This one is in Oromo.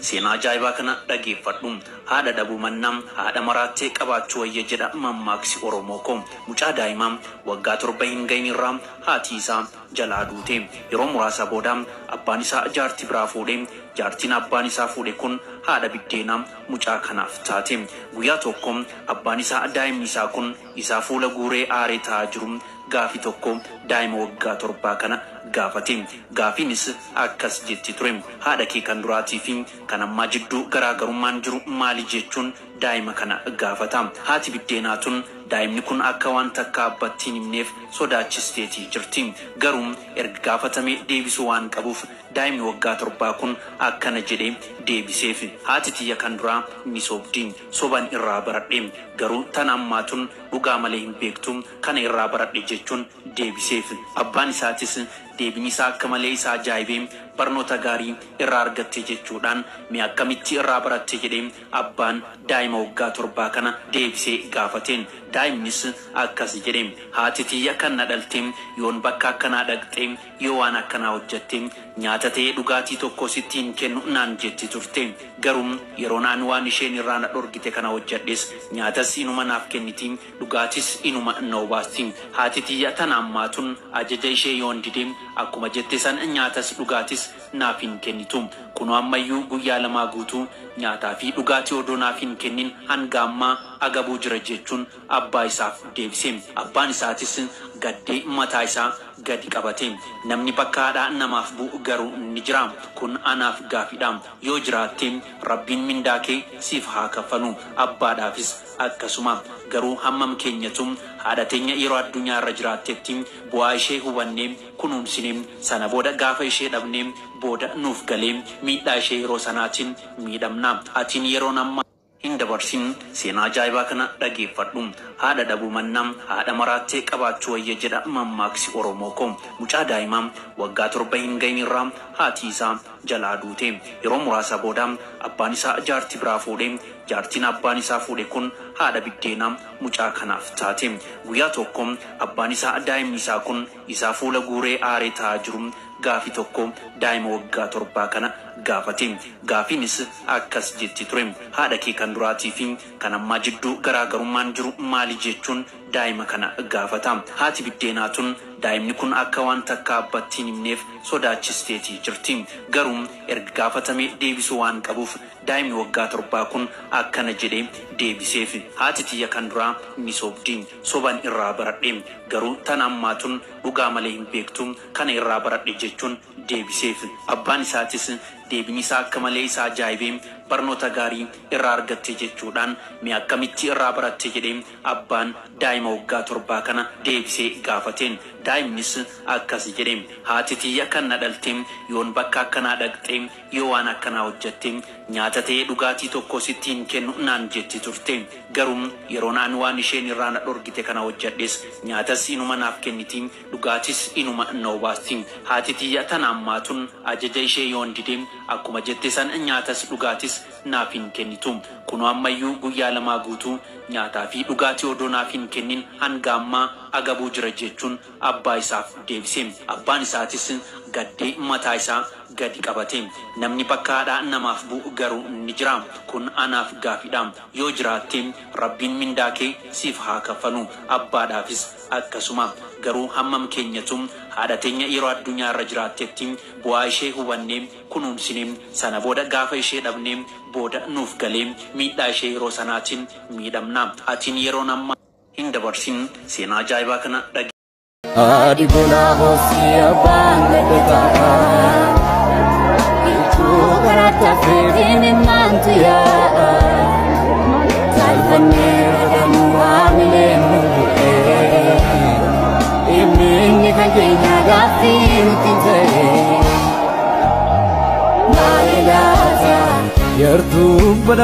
Seenaa ajaa'ibaa kana dhageeffadhu. Haadha dhabuu mannaa haadha maraattee qabaachuu wayya jedha mammaaksi Oromoo koo. Mucaa daa'imaa waggaa 7 hin gahin irraa haati isaa jalaa duute. Yeroo muraasa booda abbaan isaa jaartii biraa fuudhe. Jaartiin abbaan isaa fuudhe kun haadha biddeenaa mucaa kanaaf taate. Guyyaa tokko abbaan isaa daa'imni isaa kun isaa fuula guuree aaree taa'aa jiru gaafi tokko daa'ima waggaa 7 kana gaafate. Gaafiinis akkas jetti ture. Haadha kee kan duraatii fi kan ammaa jidduu garaagarummaan jiru maali jechuun daa'ima kana gaafata. Haati biddeenaa tun daa'imni kun akka waan takka abbatti hin himneef sodaachisteetii jirti. Garuu erga gaafatamee deebisuu waan qabuuf daa'imni waggaa 7 kun akkana jedhee deebiseef. Haati tiyya kan duraa ni sobdi. Soban irraa baradhe. Garuu tan ammaa tun dhugaa malee hin beektu kana irraa baradhe jechuun deebiseef. Abbaan isaatis deebiin isaa akka malee isaa ajaa'ibee barnoota gaarii irraa argatte jechuudhaan mee akkamitti irraa baratte jedhee abbaan daa'ima waggaa 7 kana deebisee gaafateen. Daa'imnis akkas jedhee haati tiyya kan na dhalte yoon bakka akkanaa dhaqxe yoo waan akkanaa hojjatte nyaata ta'ee dhugaatii tokko sitti hin kennu naan jetti turte. Garuu yeroo naan waan isheen irraa na dhorgite kana hojjadhes nyaatas inuma naaf kenniti dhugaatis inuma na obaasti. Haati tiyya tana ammaa tun ajaja ishee yoon dide akkuma jette san nyaatas dhugaatis naaf hin kennitu. Kunoo ammayyuu guyyaa 2 guutuu nyaataa fi dhugaatii odoo naaf hin kennin hanga ammaa agabuu jira jechuun abbaa isaaf deebise. Abbaan isaatis gaddee mataa isaa gadi qabate. Namni bakka haadhaa namaaf bu'u garuu ni jira. Kun anaaf gaafidha. Yoo jiraatte rabbiin mindaa kee siif haa kaffalu. Abbaadhaafis akkasuma. Garuu hammam keenyatu haadha teenya yeroo addunyaa irra jiraattetti bu'aa ishee hubannee kunuunsine sana booda gaafa ishee dhabne booda nuuf galee miidhaa ishee yeroo sanaatiin miidhamna. Atiin yeroon ammaa hin dabarsin. Seenaa ajaa'ibaa kana dhageeffadhu. Haadha dhabuu mannaa haadha maraattee qabaachuu wayya jedha mammaaksi Oromoo koo. Mucaa daa'imaa waggaa 7 hin gahin irraa haati isaa jalaa duute. Yeroo muraasa booda abbaan isaa jaartii biraa fuudhe. Jaartiin abbaan isaa fuudhe kun haadha biddeenaa mucaa kanaaf taate. Guyyaa tokko abbaan isaa daa'imni isaa kun isaa fuula guuree aaree taa'aa jiru gaafi tokko daa'ima waggaa 7 kana gaafate. Gaafiinis akkas jetti ture. Haadha kee kan duraatii fi kan ammaa jidduu garaagarummaan jiru maali jechuun daa'ima kana gaafata. Haati biddeenaa tun daa'imni kun akka waan takka abbatti hin himneef sodaachisteetii jirti. Garuu erga gaafatamee deebisuu waan qabuuf daa'imni waggaa 7 kun akkana jedhee deebiseef. Haati tiyya kan duraa ni sobdi. Soban irraa baradhe. Garuu tan ammaa tun dhugaa malee hin beektu kana irraa baradhe jechuun deebiseef. Abbaan isaatis deebiin isaa akka malee isaa ajaa'ibee barnoota gaarii irraa argatte jechuudhaan mee akkamitti irraa baratte jedhee abbaan daa'ima waggaa 7 kana deebisee gaafateen. Daa'imnis akkas jedhee haati tiyya kan na dhalte yoon bakka akkanaa dhaqxe yoo waan akkanaa hojjatte nyaata ta'ee dhugaatii tokko sitti hin kennu naan jetti turte. Garuu yeroo naan waan isheen irraa na dhorgite kana hojjadhes nyaatas inuma naaf kenniti dhugaatis inuma na obaasti. Haati tiyya tana ammaa tun ajaja ishee yoon dide akkuma jette san nyaatas dhugaatis naaf hin kennitu. Kunoo ammayyuu guyyaa 2 guutuu nyaataa fi dhugaatii odoo naaf hin kennin hanga ammaa agabuu jira jechuun abbaa isaaf deebise. Abbaan isaatis gaddee mataa isaa gadi qabate. Namni bakka haadhaa namaaf bu'u garuu ni jira. Kun anaaf gaafidha. Yoo jiraatte rabbiin mindaa kee siif haa kaffalu. Abbaadhaafis akkasuma. Garuu hammam keenyatu haadha teenya yeroo addunyaa irra jiraattetti bu'aa ishee hubannee kunuunsine sana booda gaafa ishee dhabne booda nuuf galee miidhaa ishee yeroo sanaatiin miidhamna. Atiin yeroon ammaa hin dabarsin. Seenaa ajaa'ibaa kana dhage. Haadhi bonaa boosii abbaan gadda ta'a. Iltuu karaa tafee maantu yaa'a. Taalfannee raganuu haamilee nu bu'ee. Dhimmi kan keenya gaaffii nutti ta'e. Maali laata? Yartuu bada.